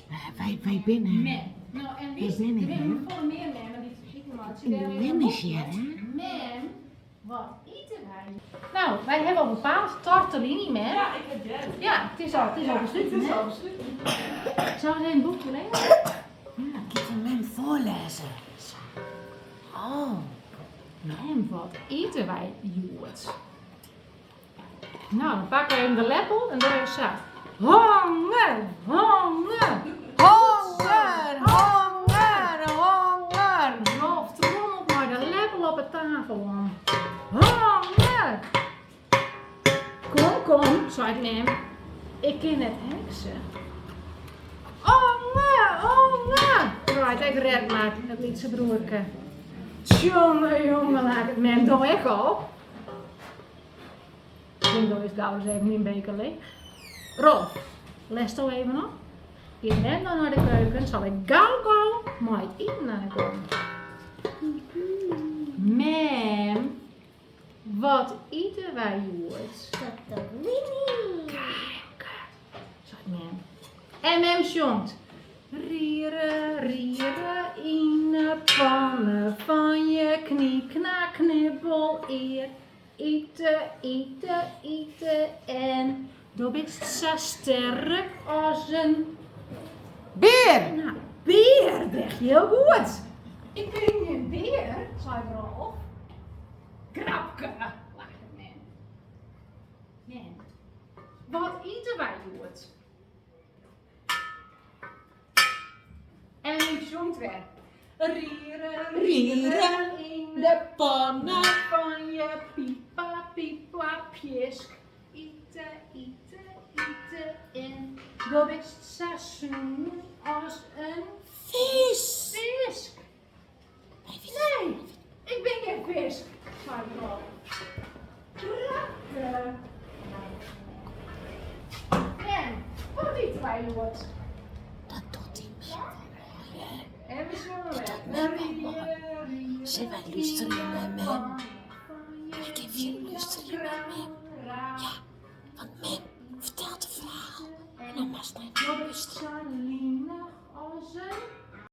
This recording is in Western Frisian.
Wy binne. Mem. No, en Wy witst, binne der binne hjir. folle mear memmen dy't iten meitsje. Yn de Dêrom is in memmesjer, boekje. hè? Mem, wat ite wy? No, wy hawwe al bepaald tortellini, mem. Ja, ik heb het. Ja, it is al, it is al besluten, Het is hè? al besluten. Sille we even in boekje lêze? Ja, giet de mem foarlêze. Sa. Oh. Mem, wat ite wy hjoed? No, dan pakke we even de leppel en dogge we sa. Honger, honger. Honger, honger, honger. Rolf trommelt mei de leppel op 'e tafel om. Honger! Kom, kom, seit mem. Ik kin net hekse. Honger, honger, kraait ek Redmar, it lytse broerke. Tsjonge jonge, laket mem, do ek al? Drink do earst gau ris even myn beker leech. Rolf, lêsto even op? Giet mem dan nei de keuken, sil ik gau gau mei it iten oankomme. Mem, wat ite wy hjoed? Tortellini. Kijk, seit mem. En mem sjongt. Riere, riere yn 'e panne fan je knie, kna, knibbel, ear. Ite, ite, ite en do bist sa sterk as in... Bear! No, bear, dêr hiel goed. Ik bin gjin bear, seit Rolf. Grapke, laket mem. Mem, wat ite wy hjoed? En mem sjongt wer. Riere, riere yn de panne fan je pipa, pipa, pjisk. Ite, ite, ite en do bist sa sûn as in Fisk! fisk. Nee, ik bin gjin fisk, seit Rolf. Grapke, laket mem. Mem, wat ite wy hjoed? Dat docht dy mem wol moai, hè? En we sjonge Dat wer. docht mem wol moai. Sille wy lústerje nei mem? Kin ik even lústerje nei mem? Ja, want mem.